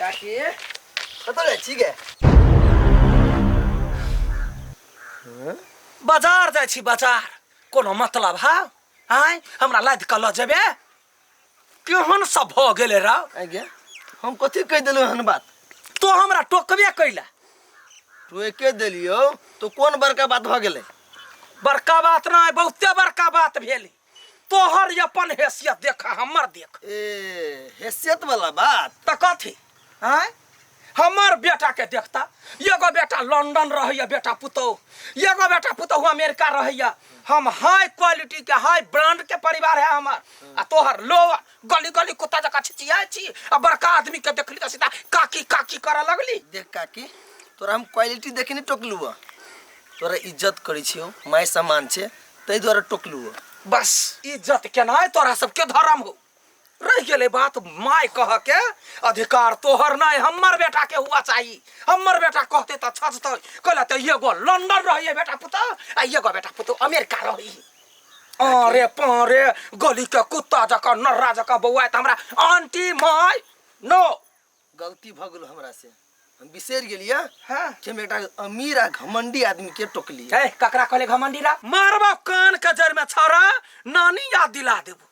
काकी कतऽ जाइ छी गे? बाजार जाइ छी बाजार। कोनो मतलब है? आँय, हमरा लादि कऽ लऽ जेबे? केहन सब भऽ गेलै रौ? आँय गे, हम कथी कहि देलहुँ एहन बात? तो हमरा टोकबे कैला। टोके देलियौ तो कोन बड़का बात भऽ गेलै? बड़का बात नहि, बहुते बड़का बात भेलै। तोहर अपन हैसियत देख, हमर देख। ए, हैसियत वाला बात? तऽ कथी? आँय, हमर बेटा के देखता, एगो बेटा लंदन रहैया बेटा पुतोह, एगो बेटा पुतोह अमेरिका रहैया। हम हाई क्वालिटी के हाई ब्रांड के परिवार है हमर, आ तोहर लो गली गली कुत्ता जकाँ छिचियाइ छी, आ बड़का आदमी के देखली तऽ सीधा काकी काकी करऽ लगली। देख काकी, तोरा हम क्वालिटी देखी नहीं टोकलू, तोरा इज्जत करै छियौ, माय समान छै, ताहि दुआरे टोकलू। बस इज्जत केनाइ तोरा सबके धर्म हो रहि गेलै। बात माय कह के अधिकार तोहर नहीं, हमर बेटा के हुआ चाहिए। हमर बेटा कहते तऽ छजतै। कहले तऽ एगो लंदन रहिए बेटा पुतोह आ एगो बेटा पुतोह अमेरिका रही। अरे पारे गली के कुत्ता जकाँ नर्रा जकाँ बौआइत हमरा आंटी my no. गलती भऽ गेल हमरा से, हम बिसरि गेलियै कि हम एकटा अमीर आ घमंडी आदमी के टोकलियै। ए, ककरा कहले घमंडी रा? मारबा कान के जड़ में छौड़ा, नानी याद दिला देबो।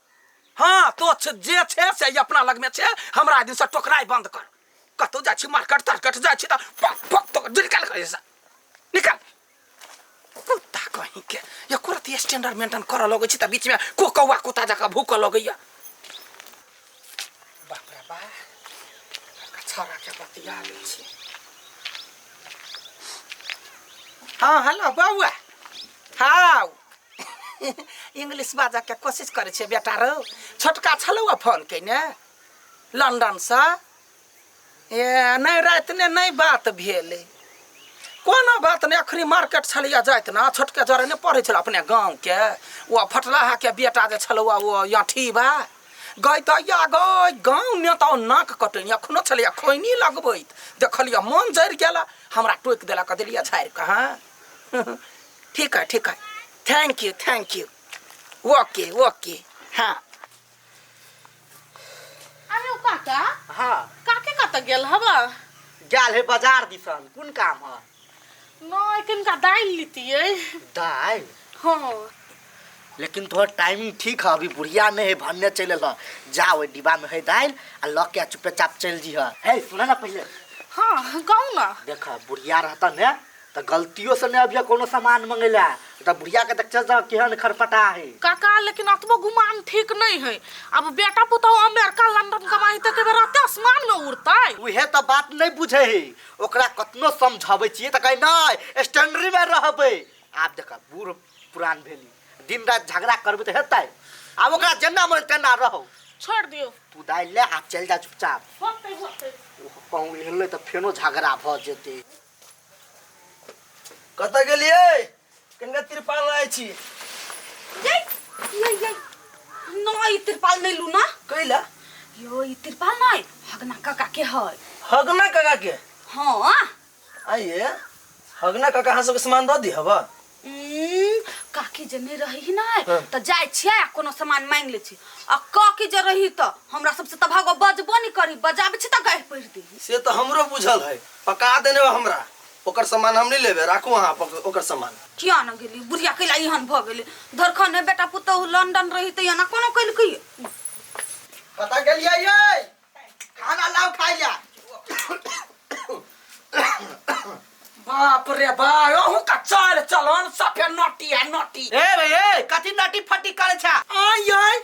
हाँ, तो जे छे से अपना लग में छे, हमरा दिन से टोकराई बंद कर। कतौ जाइ छी मार्केट तार्केट जाइ छी तऽ पक पक तो निकाल कर ऐसा निकाल। कुत्ता कहीं के एको रत्ती स्टैंडर्ड मेंटेन करऽ लगै छी तऽ बीच में को कौआ कुत्ता जकाँ भूकऽ लगैया। बाप रे बा, छौड़ा के बतिया लै छी। हाँ हेलो बौआ। हाँ, इंग्लिश बाजऽ के कोशिश करै छियै बेटा रौ। छोटका छलौ फोन केने लंदनसँ। ए नहि, राति ने नहि बात भेलै। कोनो बात नहि, अखनी मार्केट छलैया जाइत ने, छोटके जरे नहि पढ़ै छलै अपने गाँवके ओ फटलाहा के बेटा जे छलौ ओ अठीबा गई तऽ या गई गाँव ने तऽ नाक कटैनी अखनो छलैया खैनी लगबैत। देखलियै मन जरि गेल, हमरा टोकि देलक, देलियै झाड़ि कऽ। हाँ ठीक है ठीक है, thank you thank you, okay okay. हाँ अरे ओ काका। हाँ। काके कतऽ गेल हबा? गेल है बाजार दिसन। कोन काम है? नहि, कनिका दालि लितियै। दालि? हाँ। लेकिन तोहर टाइमिंग ठीक है, अभी बुढ़िया नहीं है, भन्ने चलि एल। जा ओहि डिब्बा में है दालि आ लऽ के चुपेचाप चलि जीह। हे सुन ना पहिले। हाँ कहू ना। देख बुढ़िया रहता ने तऽ गलतियो से नहीं अभी कोनो सामान मंगेला, तऽ बुढ़िया के देखते जा केहन खरपटा है। काका लेकिन अतबो गुमान ठीक नहीं है। अब बेटा पुतहु अमेरिका लंदन कमाई तऽ के रहते आसमान में उड़तै। उहे तऽ बात नहीं बुझे है, ओकरा कतनो समझाबै छियै तऽ कहै नहीं स्टैंडर्ड में रहबै। आब देख बूढ़ पुरान भेली, दिन रात झगड़ा करबै तऽ हेतै। आब ओकरा जेना मन तेना रहो, छोड़ दियौ। तू दालि ले आ चलि जा चुपचाप। होतै होतै। कहूँ हेलै तऽ फेनो झगड़ा भऽ जेतै। कतऽ गेलियै? कनिका तिरपाल लाय छी। ये ये ये नहीं, तिरपाल नहीं लू ना। कैला? यो ई तिरपाल नहीं, हगना काका के है। हगना काका के? हाँ। आइए हगना काका अहाँ सबके सामान दऽ दी हबा? काकी जे नहीं रही ना तो जाय छियै आ कोनो सामान मांग ले छी, आ काकी जे रही तो हमरा सबसे त भागो बजबो नहीं करी, बजाबै छी त गारि पढ़ि दी। से तो हमरो बुझल है, पका देने बा हमरा, ओकर सामान हम नहीं लेबे, राखू अहाँ ओकर सामान। किया न गेली बुढ़िया कैला एहन भ गेली? धरखन बेटा पुतोहु लंदन रही त एना कोनो कैलकै? कतऽ गेलियै यै? खाना लाउ खाइ ला। बाप रे बा, अहूँ का चाल चलन सफे नटी है नटी। ए भाई ए, कथी नटी फटी करे छा? आय आय,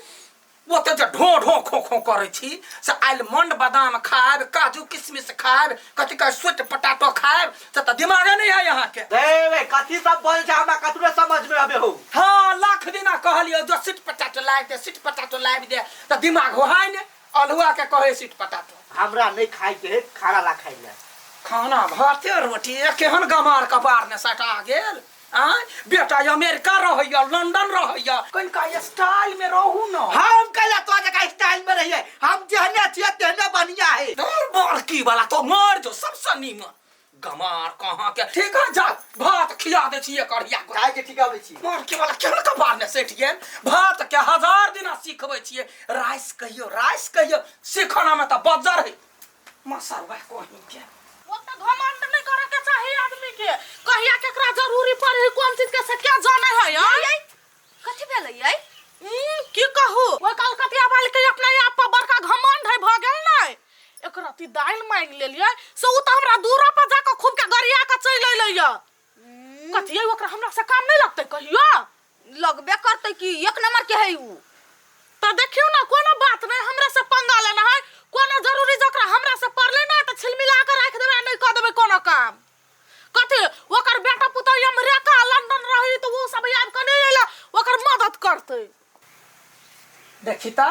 ओते जे ढो ढो खो खो करे छी से आलमंड बादाम खायब, काजू किशमिश खायब, कथी कहे स्वीट पोटैटो खायब, से तऽ दिमागे नहीं है यहाँ के। ए भाई कथी सब बोल छा, हमरा कथुरे समझ में आबे हो। हाँ लाख दिना कहलियो जो स्वीट पोटैटो लाइब दे, स्वीट पोटैटो लाइब दे, तऽ दिमाग हो है ने। अलुआ के कहे स्वीट पोटैटो। हमरा नहीं खाए के है, खाना ला खाइ ले। खाना भाते रोटी केहन गमार कपार ने सटा गेल। आँय बेटा अमेरिका रहैया लंदन रहैया, कनिका स्टाइल में रहू न। हम कैला तो जगह स्टाइल में रहिए, हम जेहने छियै तेहने बढ़िया है। दूर बड़की वाला तो मर जो सबसे नीमन गमार कहाँ के। ठीक है जा भात खिया दे छी एकर या खाय के ठीक आबै छी। बड़की वाला केहन कपार ने सटि गेल। भात के हजार दिना सिखबै छियै, राइस कहियो राइस कहियो, सिखना में तऽ बज्जर है। मसरवा कहीं के ओते घमंड नहीं करे के चाही आदमी के कहिया केकरा जरूरी पड़े है कोन चीज के से क्या जाने है यार कथी भेलै यै की कहू ओइ कलकतिया वाली के अपना आप पर बड़का घमंड है भ गेल नै एक रत्ती दालि मांगि लेलियै से उ तऽ हमरा दूरा पर जाके खूब के गरिया के चलि अयलै यऽ कथियै ओकरा हमरा से काम नहीं लगतै कहियो लगबे करतै कि एक नंबर के है उ तऽ देखियौ ने कोनो बात नहीं हमरा से पंगा लेना है कोनो जरूरी जकरा हमरा से पड़ले ना तऽ छिलमिला के राखि देबै आ नहीं कऽ देबै कोनो काम कथी ओकर बेटा पुतोह अमेरिका लंदन रही तऽ ओ सब आबि कऽ नहीं अयला ओकर मदद करतै देखी ता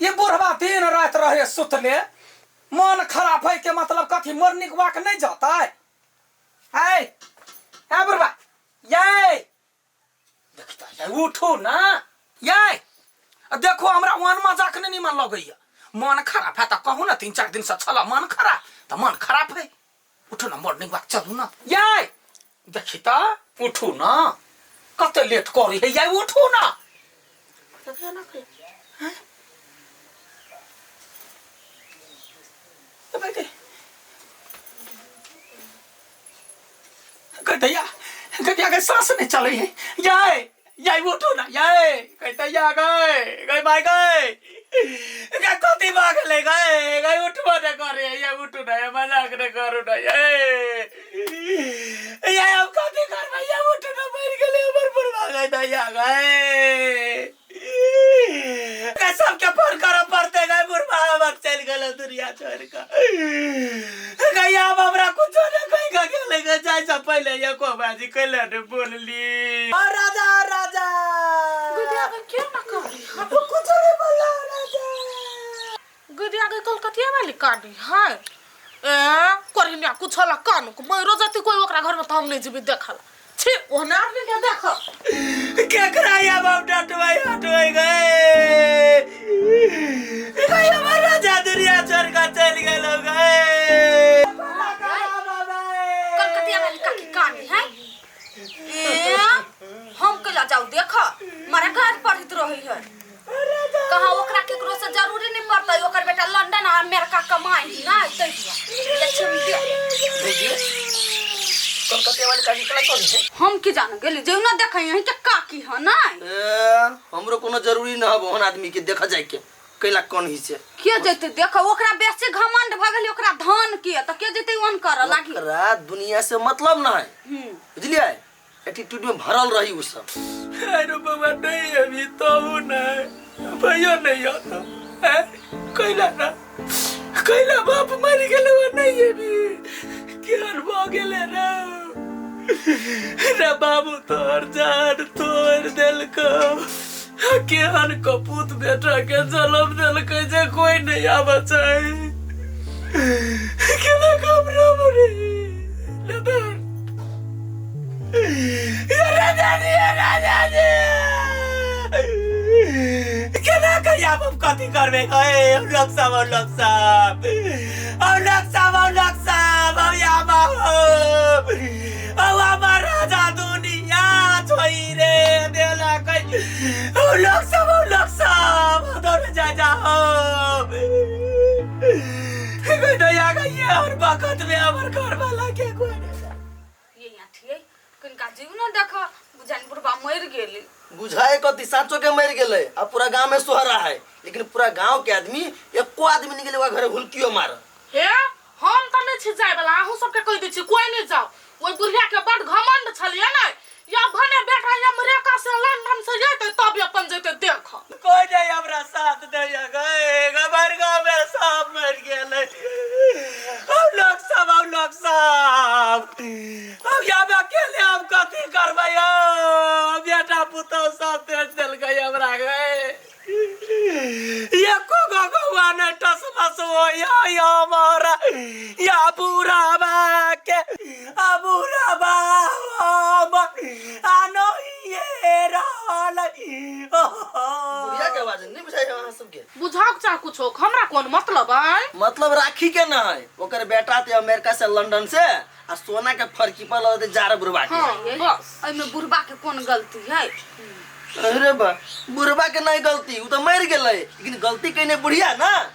ये बुढ़वा दिन रात रहे सुतले मन खराब है के मतलब कथी मॉर्निंग वॉक नहीं जाता है ऐ ऐ बुढ़वा ये देखता ये उठो ना ये आ देखो हमरा वन मजाक नहीं निमन लगैया मन खराब है तो कहू ना 3-4 दिन से छला मन खराब तो मन खराब है उठो ना मॉर्निंग वॉक चलू ना ये देखी ता उठू ना कते लेट करी है ये उठू ना गदैया गदैया के सांस नहीं चले है ये ये उठू ना ये गदैया गए गए भाई गए गए कथी भागले गए गए उठबो ने करे ये उठू ना ये मजाक ने करू ना ये ये हम कथी करबै ये उठू ना मर गेले हमर बुढ़वा गदैया गए गए सबके फोन करऽ पड़ते गए बुढ़वा हमर चलि गेल दुनिया छोड़ि कऽ गए आब हमरा कुछो ने कहि कऽ गेलै गए जाइ से पहिले एको बाजी कैले ने बोलली ओ राजा राजा गुदिया गई क्यों ना करी कुछो ने बोलला राजा गुदिया गई कलकतिया वाली कानी है ए करहिनिया कुछ हला कानू को मरो जति कोई ओकरा घर में तो हम नहीं जेबी देखल छी ओहने आदमी के देख केकरा आब हम डटबै हटबै गए गए हमर राजा दुनिया छोड़ कऽ चलि गेल गए कलकतिया वाली काकी कानी है ए हम कैला जाऊ देख मारे घर पढ़ित रही है कहाँ ओकरा केकरो से जरूरी नहीं पड़तै ओकर बेटा लंदन आ अमेरिका कमाई ना तै दुआरे देखियौ भौजी कलकत्ते वाली काकी कला कौन है हम की जान गेली जे ना देखै यहीं के काकी है ना ए, हमरो कोनो जरूरी न हब ओहन आदमी के देखा जाय के कैला कौन ही छै के जैते देख ओकरा बेसी घमंड भ गेलै ओकरा धन के त के जैते ओहन कर लागी ओकरा दुनिया से मतलब न है हम्म बुझलियै एटीट्यूड में भरल रही उ सब अरे बाबा नहीं अभी तो नहीं भैया नहीं आता है कैला ना कैला बाप मर गेल नहीं अभी केहन भऽ गेलै रे रे बाबू तोहर जान तोड़ देलकौ केहन कपूत बेटा के जन्म देलकै जे कोई नहीं आबऽ चाही केना घबरा रे लेदर केना कहिया हम कथी करबै गए हम लोग सब हम लोग सब हम लोग सब हम लोग सब हम यामा हम हमर राजा दुनिया छोड़ी रे देला कहि हम लोग सब हम लोग सब दौड़ जा जा हम दया गइया और बखत में हमर घर वाला के कोई नहीं ये यहाँ थिए किनका जीव न देख बुझान बुढ़बा मर गेली बुझाए कथी साँचो के मर गेलै आ पूरा गांव में सोहरा है लेकिन पूरा गांव के आदमी एको आदमी नहीं गेलै ओकरा घरे हुलकियो मार हे हम तऽ नहि छी जाय वाला अहूँ सबके कहि दै छी कोई नहीं जाओ ओहि बुढ़िया के बड घमंड छलियै ने या भने बेटा अमेरिका से लंदन से जैते तब अपन जैते देख कोई नहीं हमरा साथ दैया गए हमर गाँव में सब मर गेलै हम लोग सब हम लोग सब हम यहाँ अकेले हम कथी करबै यौ बेटा पुतहु सब बेच देलकै हमरा गए एको गो गौआ नहि टसमस होइया हमरा या बुढ़ा के आ बुढ़ा हम आ नहिये रहल बुढ़िया के आवाज नहीं बुझाइ अहाँ सबके बुझाओ चाहे कुछो हमरा कोन मतलब है मतलब राखी के न है ओकर बेटा ते अमेरिका से लंदन से आ सोना के फरकी पर लदे जा रहा बुढ़वा के हाँ बस एहिमे बुढ़बा के कोन गलती है अरे बा बुढ़वा के नहीं गलती उ तो मर गेलै लेकिन गलती कइने बुढ़िया ना।